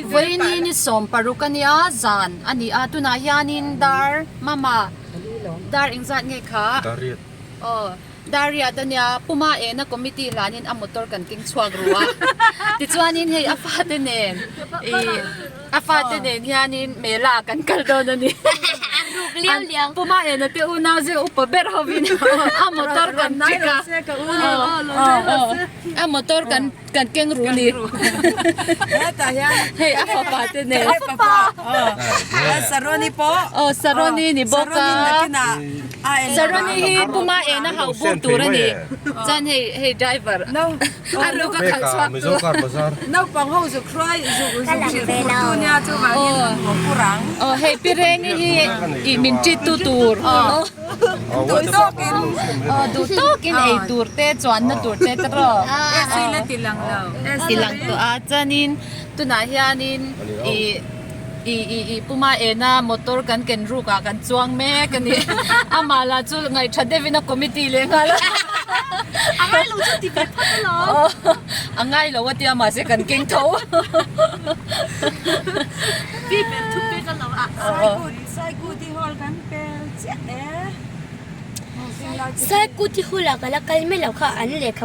Vawiin hi ni 16 a nia, zan a ni a, tunah hianin dar mama dar engzat nge kha? Aw dar riat a nia, Puma ena committee hlanin a motor kan keng chhuak ru a, tichuanin hei a fate nen ih a fate nen hianin mela ah kan kal dawn a ni. Puma ena te unau zir upa ber hovin a motor kan check a, a motor kan. Kan keng ru ni. Hetah hian hei a fapa te nen. A fapa. Saroni pawh. Aw Saroni ni bawk a. Saroni nakinah a en. Saroni hi Puma ena hauh bur tur a ni. Chuan hei hei driver. A ruk a khalh chhuak tu. Naupang ho zuk hruai zuk zuk hrilh phur tu nia chuvangin an haw pur ang. Aw hei Pi Rengi hi ih min treat tu tur. Duh tawkin. Aw duh tawkin ei tur te chuanna tur te te rawh. Esi la ti lang lo. Ti lang tawh a chuanin tunah hianin ih ih ih ih puma ena motor kan ken ruk ah kan chuang mek a ni. Amah lah chu ngaihtha deuhin a committee leh nghal a. A ngai lo chu ti ve phawt alawm. Aw a ngai lo a tia mahse kan keng tho. Pi ber thu pek alawm a. Saikuti hall kan pel chiah e. Saikuti hall ah ka la kal mai lo kha an lehkha.